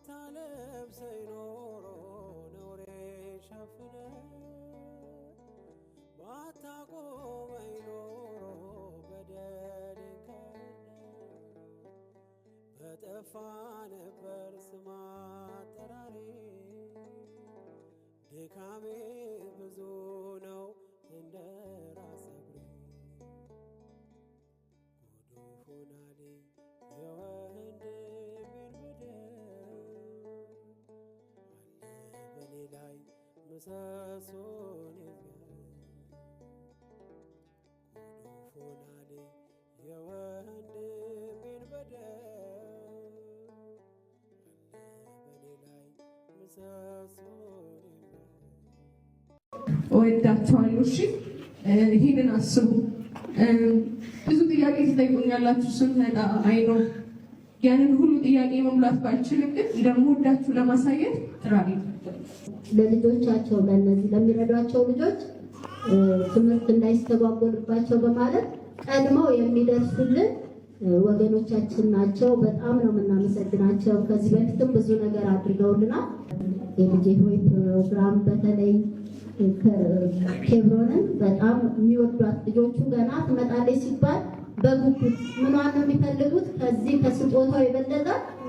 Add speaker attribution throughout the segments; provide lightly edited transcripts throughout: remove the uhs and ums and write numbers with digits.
Speaker 1: ባታለብሰኝ ኖሮ ነውሬን ሸፍነህ፣ ባታቆመኝ ኖሮ በደሌን ከድነህ፣ በጠፋ ነበር ስም አጠራሬ። ድካሜ ብዙ ነው እንደ ራስ ፀጉሬ። ጉዱፉን አልይ የወንድሜን በደል፣ አለ በኔ ላይ ምሰሶን የሚያህል። ጉዱፉን አልይ የወንድሜን በደል፣ አለ በኔ ላይ ምሰሶን የሚያህል።
Speaker 2: እወዳችኋለሁ። እሺ፣ ይህንን አስቡ። ብዙ ጥያቄ ትጠይቁኛላችሁ ስንመጣ፣ I know ያንን ሁሉ ጥያቄ መሙላት ባልችልም ግን እንደምወዳችሁ ለማሳየት ጥራለሁ።
Speaker 3: ለልጆቻቸው፣ ለእነዚህ ለሚረዷቸው ልጆች ትምህርት እንዳይስተጓጎልባቸው በማለት ቀድመው የሚደርሱልን ወገኖቻችን ናቸው። በጣም ነው የምናመሰግናቸው። ከዚህ በፊትም ብዙ ነገር አድርገውልናል። የልጄ ሆይ ፕሮግራም በተለይ ኬብሮንን በጣም የሚወዷት፣ ልጆቹ ገና ትመጣለች ሲባል በጉጉት ምኗን ነው የሚፈልጉት? ከዚህ ከስጦታው የበለጠ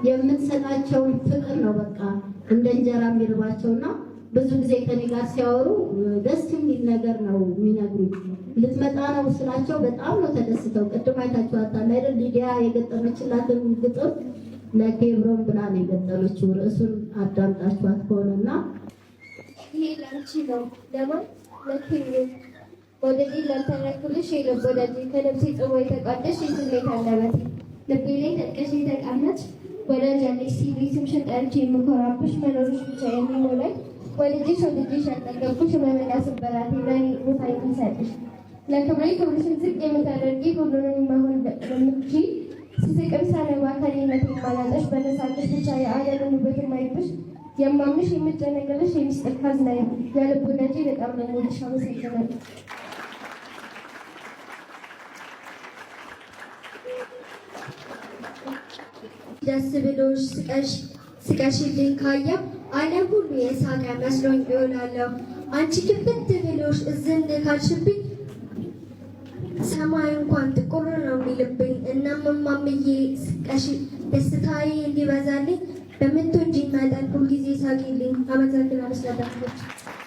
Speaker 3: የምትሰጣቸውን ፍቅር ነው በቃ እንደ እንጀራ የሚርባቸውና ብዙ ጊዜ ከኔ ጋር ሲያወሩ ደስ የሚል ነገር ነው የሚነግሩኝ። ልትመጣ ነው ስላቸው በጣም ነው ተደስተው። ቅድም አይታችኋታል አይደል? ሊዲያ የገጠመችላትን ግጥም ለኬብሮን ብላ ነው የገጠመችው። ርዕሱን አዳምጣችኋት ከሆነና
Speaker 4: ይሄ ላንቺ ነው። ለማን? ለኬብሮን። መውደዴ ላልተረኩልሽ የልብ ወዳጄ፣ ከነፍሴ ጽዋ የተቋደሽ የስሜት አንደበቴ፣ ልቤ ላይ ተጥቀሽ የተቀመጥሽ ወዳጅ አለሽ ሲሉ ስምሽን ጠርቼ የምኮራብሽ፣ መኖርሽ ብቻ የሚሞላኝ፣ ወድጄሽ ወድጄሽ ያልጠገብኩሽ፣ ህመምና ስበራቴ ለእኔ ቦታ የሚሰጥሽ፣ ለክብሬ ክብርሽን ዝቅ የምታደርጊ፣ ሁሉንም መሆን የምትችይ፣ ስስቅም ሳነባ ከኔነት የማላጠሽ፣ በመሳቅሽ ብቻ የዓለምን ውበት የማይብሽ፣ የማምንሽ፣ የምጨነቅልሽ የሚስጥር ካዝናዬ፣ የልብ ወዳጄ፣ በጣም ነው የምወድሽ። አመሰግናለሁ።
Speaker 5: ደስ ብሎሽ ስቀሽ ስቀሽልኝ ካየሁ ዓለም ሁሉ የሳቀ መስሎኝ እውላለሁ። አንቺ ክፍት ብሎሽ እዝን ካልሽብኝ ሰማይ እንኳን ጥቁር ነው የሚልብኝ። እናም እማምዬ፣ ስቀሽ ደስታዬ እንዲበዛልኝ በምትወጂኝ መጠን ሁልጊዜ ሳቂልኝ። አመሰግናለሁ ስለዳመጣችሁ።